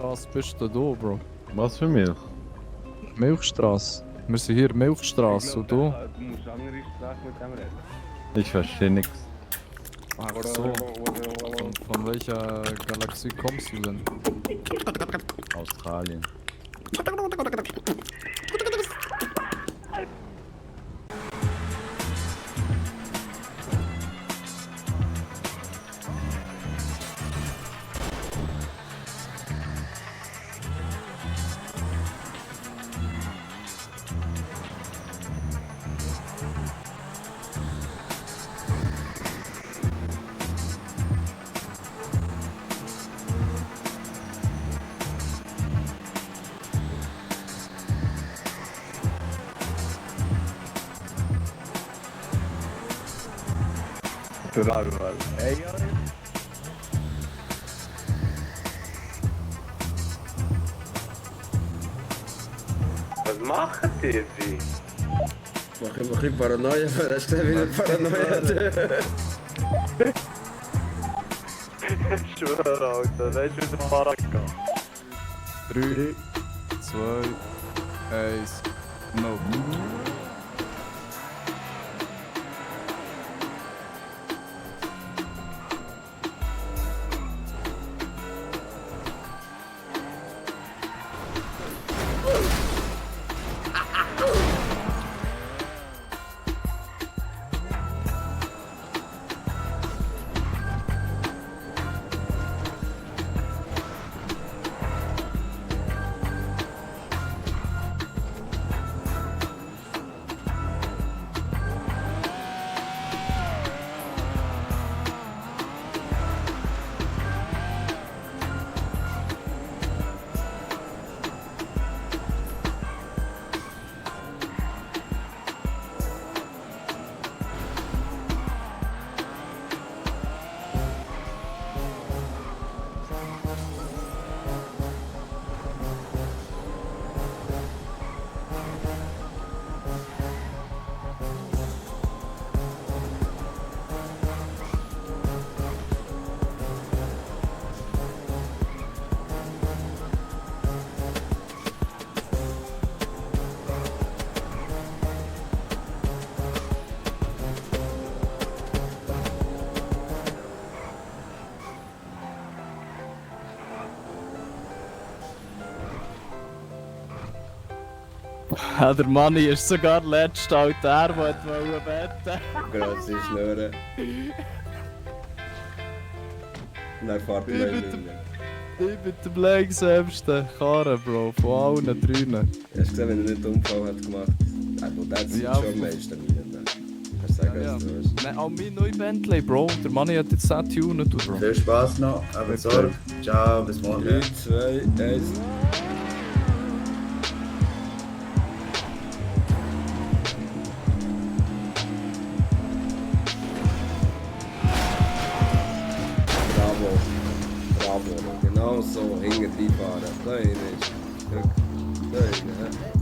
Milchstraße bist du, Bro? Was für Milch? Milchstraße. Wir sind hier Milchstraße und du? Du musst andere Sprache mit dem reden. Ich verstehe nichts. Ach so. Von welcher Galaxie kommst du denn? Australien. Total. Ey, ja. Was machen die jetzt? Mach ein bisschen Paranoia, weil er ist wieder Paranoia. Ich schwöre, Alter, da ist wieder Fahrrad gegangen. 3, 2, 1, no. Ja, der Manni ist sogar der letzte Altar, der beten Grazie, Schnurren. Dann fahrt man Ich mit dem langsamsten Karren, Bro, von allen dreien. Hast du gesehen, wenn er nicht einen Unfall hat gemacht? Der hat sich Ja, schon am meisten Mühe. Kannst du sagen, was du willst. Nein, auch mein neues Bentley, Bro. Der Manni hat jetzt auch tunen, du, Bro. Viel Spaß noch, aber Sorge. Ciao, bis morgen. 3, 2, 1. Bravo, genau so, hinten reinfahren. Da hinten ist. Da hinten.